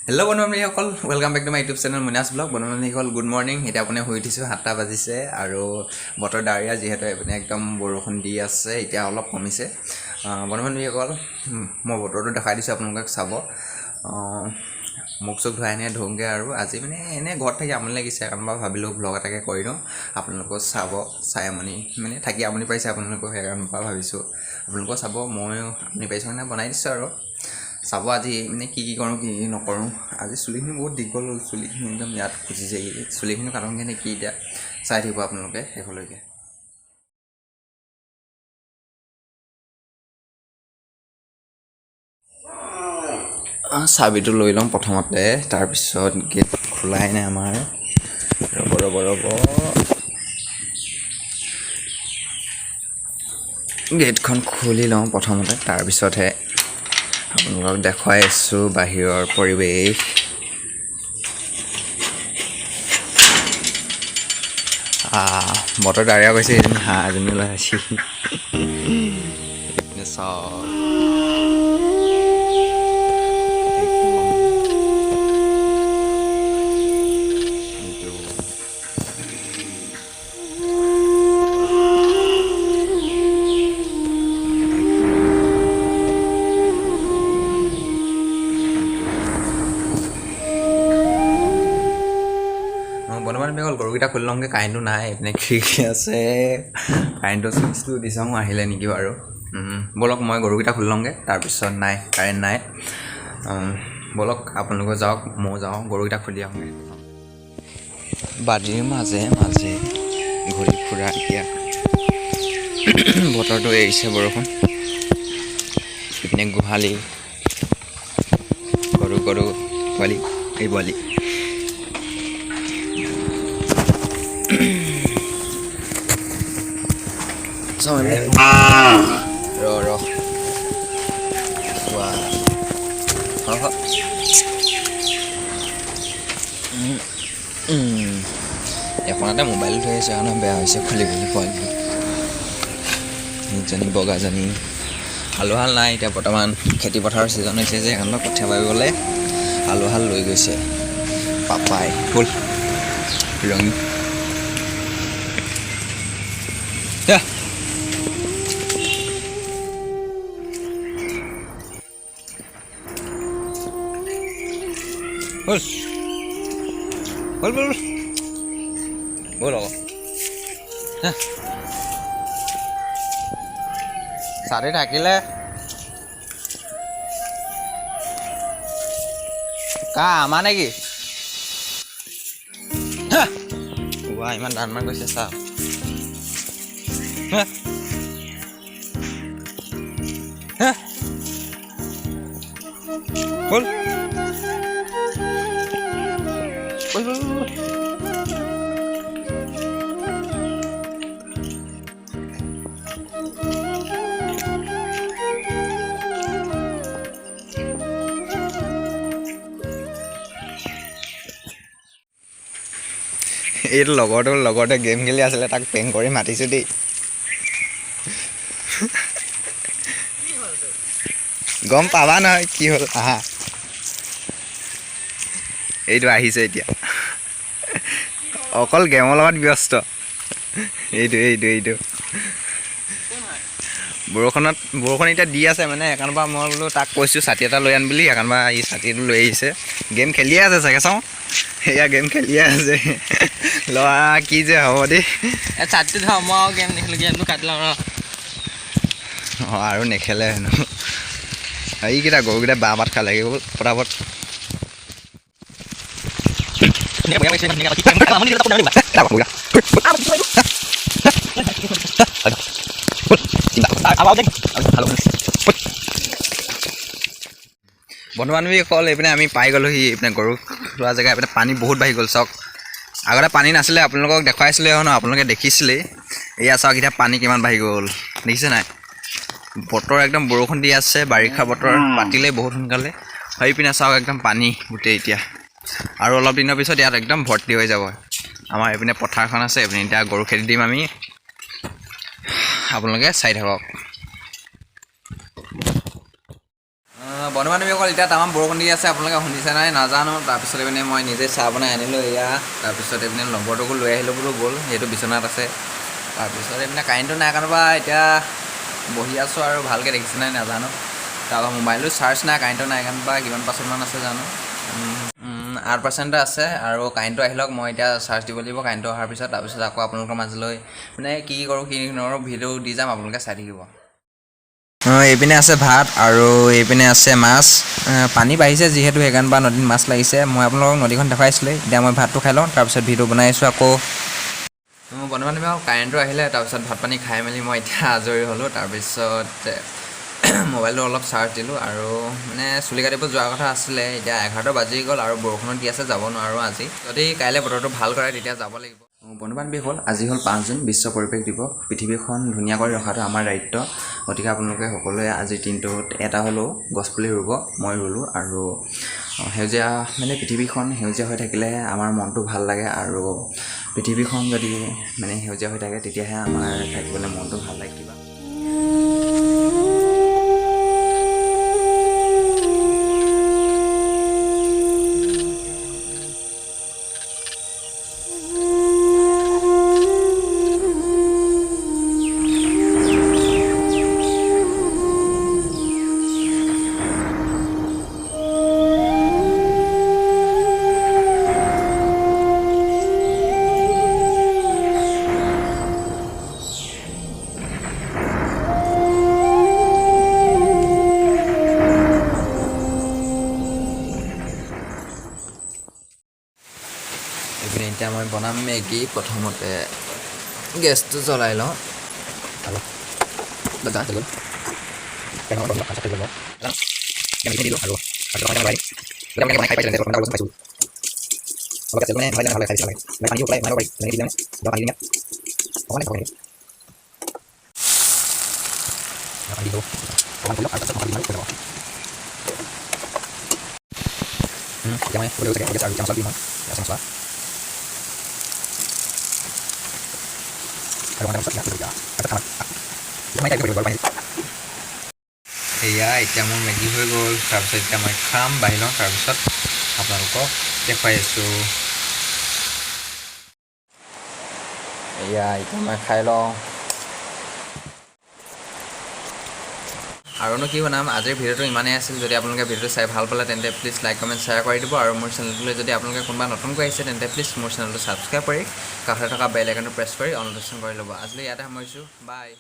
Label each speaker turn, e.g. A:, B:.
A: Hello' বন্ধু বান্ধৱীসকল, welcome back to my YouTube channel Munas blog. বন্ধু বান্ধৱীসকল, good morning. এতিয়া আপুনি শুই উঠিছোঁ, 7টা বাজিছে আৰু বতৰ ডাৱৰীয়া, যিহেতু এইপিনে একদম বৰষুণ দি আছে, এতিয়া অলপ কমিছে। বন্ধু বান্ধৱীসকল, মই বতৰটো দেখাই দিছোঁ, আপোনালোকক চাব। মুখ চুখ ধুৱাই এনে ধোওঁগৈ আৰু আজি মানে এনেই ঘৰত থাকি আমনি লাগিছে, কাৰণ মই ভাবিলোঁ ব্লগ এটাকে কৰি দিওঁ, আপোনালোকেও চাব। চাই আমনি মানে থাকি আমনি পাইছে আপোনালোকেও, সেইকাৰণে পৰা ভাবিছোঁ আপোনালোকেও চাব। ময়ো আমনি পাইছোঁ কাৰণে বনাই দিছোঁ আৰু চাব আজি মানে কি কি কৰোঁ, কি কি নকৰোঁ। আজি চুলিখিনি বহুত দীঘল হ'ল, চুলিখিনি একদম ইয়াত খুচিছেগৈ। চুলিখিনি কাটোগৈ নে কি, এতিয়া চাই থাকিব আপোনালোকে শেষলৈকে। চাবিটো লৈ লওঁ প্ৰথমতে, তাৰপিছত গেট খোলাই নাই আমাৰ। ৰ'ব ৰ'ব ৰ'ব, গেটখন খুলি লওঁ প্ৰথমতে, তাৰপিছতহে আপোনালোকক দেখুৱাই আছোঁ বাহিৰৰ পৰিৱেশ। বতৰ ডাৱৰীয়া কৰিছে। এজনী হাঁহ এজনী ওলাই আছে। এইপিনে চাওক, এইটো বন্ধু বান্ধৱীসকল, গৰুকেইটা খুলি লওঁগৈ। কাৰেণ্টটো নাই, এইপিনে খিৰিকী আছে, কাৰেণ্টৰ চুইচটো দি চাওঁ আহিলে নেকি বাৰু। ব'লক, মই গৰুকেইটা খুলি লওঁগৈ। তাৰপিছত নাই, কাৰেণ্ট নাই। ব'লক, আপোনালোকেও যাওক, ময়ো যাওঁ, গৰুকেইটা খুলি আহোঁগৈ। বাৰীৰ মাজে মাজে ঘূৰি ফুৰা। এতিয়া বতৰটো এৰিছে বৰষুণ। ইপিনে গোহালি, গৰু গৰু পোৱালি, এই পোৱালি চাওঁ এইপিনে। ৰ ৰ, ৱা হ হ। এখনতে মোবাইল থৈ আহিছোঁ, সেইকাৰণে বেয়া হৈছে খুলিবলৈ। পোৱালিটো ইজনী বগাজনী। হালোহাল নাই এতিয়া বৰ্তমান, খেতি পথাৰৰ ছিজন হৈছে যে, সেইকাৰণে কঠীয়া পাৰিবলৈ হালোহাল লৈ গৈছে পাপাই। ব'ল ৰঙী। যা। ব'ল ব'ল ব'ল ব'ল আকৌ। যা। ছাতি থাকিলে কা আমাৰ নেকি? হা! ৱা, ইমান ধান মান গৈছে চা। হা! হা! ব'ল ব'ল ব'ল ব'ল। এইটো লগৰটোৰ লগতে গেম খেলি আছিলে, তাক পেং কৰি মাতিছোঁ দেই। গম পাবা নহয় কি হ'ল। আহা, এইটো আহিছে এতিয়া, অকল গেমৰ লগত ব্যস্ত। এইটো এইটো এইটো বৰষুণত, বৰষুণ এতিয়া দি আছে মানে, সেইকাৰণে পৰা মই বোলো তাক কৈছোঁ ছাতি এটা লৈ আন বুলি, সেইকাৰণে পৰা ই ছাতিটো লৈ আহিছে। গেম খেলিয়ে আছে চাগে, চাওঁ, এয়া গেম খেলিয়ে আছে ল'ৰা। কি যে হ'ব দেই।
B: ছাতিটো ধৰ, মই আৰু গেম নেখেলোঁ, গেমটো কাটি লওঁ ৰ।
A: অঁ, আৰু নেখেলে হেনো। এইকেইটা গৰুকেইটা বাঁহ পাত খালে পটাপট। বন্ধু বান্ধৱীসকল, এইপিনে আমি পাই গ'লোহি। এইপিনে গৰু লোৱা জেগা, এইপিনে পানী বহুত বাঢ়ি গ'ল। চাওক, আগতে পানী নাছিলে, আপোনালোকক দেখুৱাইছিলে ন, আপোনালোকে দেখিছিলেই। এয়া চাওক, এতিয়া পানী কিমান বাঢ়ি গ'ল, দেখিছে নাই? বতৰ একদম বৰষুণ দি আছে, বাৰিষা বতৰ পাতিলে বহুত সোনকালে। সেইপিনে চাওক, একদম পানী গোটেই। এতিয়া আৰু অলপ দিনৰ পিছত ইয়াত একদম ভৰ্তি হৈ যাব। আমাৰ এইপিনে পথাৰখন আছে, এইপিনে এতিয়া গৰু খেতি দিম আমি। আপোনালোকে চাই থাকক। বন্ধু বান্ধৱীসকল, এতিয়া তামাম বৰষুণ দি আছে, আপোনালোকে শুনিছে নাই নাজানো। তাৰপিছত এইপিনে মই নিজে চাহ বনাই আনিলোঁ এয়া। তাৰপিছত এইপিনে লগৰটোকো লৈ আহিলোঁ বোলো গ'ল, সেইটো বিচনাত আছে। তাৰপিছত এইপিনে কাৰেণ্টটো নাই কাৰণে এতিয়া বহি আছোঁ আৰু, ভালকৈ দেখিছে নাই নাজানো। তাৰপৰা মোবাইলটো চাৰ্জ নাই, কাৰেণ্টটো নাই কাৰণে বা কিমান পাৰ্চেণ্টমান আছে জানো, 8% আছে। আৰু কাৰেণ্টটো আহি লওক, মই এতিয়া চাৰ্জ দিব লাগিব কাৰেণ্টটো অহাৰ পিছত। তাৰপিছত আকৌ আপোনালোকৰ মাজলৈ মানে কি কি কৰোঁ কি নকৰোঁ ভিডিঅ' দি যাম, আপোনালোকে চাই থাকিব। এইপিনে আছে ভাত আৰু এইপিনে আছে মাছ। পানী বাঢ়িছে যিহেতু, সেইকাৰণে বা নদীত মাছ লাগিছে। মই আপোনালোকক নদীখন দেখুৱাইছিলোঁ। এতিয়া মই ভাতটো খাই লওঁ, তাৰপিছত ভিডিঅ' বনাই আছোঁ আকৌ। মোৰ বন্ধু বান্ধৱীসকল, কাৰেণ্টটো আহিলে, তাৰপিছত ভাত পানী খাই মেলি মই এতিয়া আজৰি হ'লোঁ। তাৰপিছত মোবাইলটো অলপ চাৰ্জ দিলোঁ আৰু মানে চুলি কাটিব যোৱাৰ কথা আছিলে, এতিয়া 11 বাজি গ'ল আৰু বৰষুণো দি আছে, যাব নোৱাৰোঁ আজি। যদি কাইলৈ বতৰটো ভাল কৰে তেতিয়া যাব লাগিব। বন্ধু বান্ধৱীসকল, আজি হ'ল 5 জুন, বিশ্ব পৰিৱেশ দিৱস। পৃথিৱীখন ধুনীয়া কৰি ৰখাটো আমাৰ দায়িত্ব। গতিকে আপোনালোকে সকলোৱে আজিৰ দিনটোত এটা হ'লেও গছপুলি ৰুব। মই ৰুলোঁ। আৰু সেউজীয়া মানে পৃথিৱীখন সেউজীয়া হৈ থাকিলেহে আমাৰ মনটো ভাল লাগে, আৰু পৃথিৱীখন যদি মানে সেউজীয়া হৈ থাকে তেতিয়াহে আমাৰ থাকিবলৈ মনটো ভাল লাগে কিবা। এইপিনে এতিয়া মই বনাম মেগী। প্ৰথমতে গেছটো জ্বলাই লওঁ। এয়া এতিয়া মোৰ মেগী হৈ গ'ল। তাৰপিছত এতিয়া মই খাম, বাঢ়ি লওঁ, তাৰপিছত আপোনালোকক দেখুৱাই আছোঁ। এয়া এতিয়া মই খাই লওঁ। আৰুনো কি বনাম, আজিৰ ভিডিঅ'টো ইমানেই আছিল। যদি আপোনালোকে ভিডিঅ'টো চাই ভাল পালে তেন্তে প্লিজ লাইক, কমেণ্ট, শ্বেয়াৰ কৰি দিব। আৰু মোৰ চেনেলটোলৈ যদি আপোনালোকে কোনোবা নতুনকৈ আহিছে তেন্তে প্লিজ মোৰ চেনেলটো ছাবস্ক্ৰাইব কৰি কাষতে থকা বেল আইকনটো প্ৰেছ কৰি অল নটিফিকেশ্যন কৰি ল'ব। আজিলৈ ইয়াতে সামৰিছোঁ, বাই।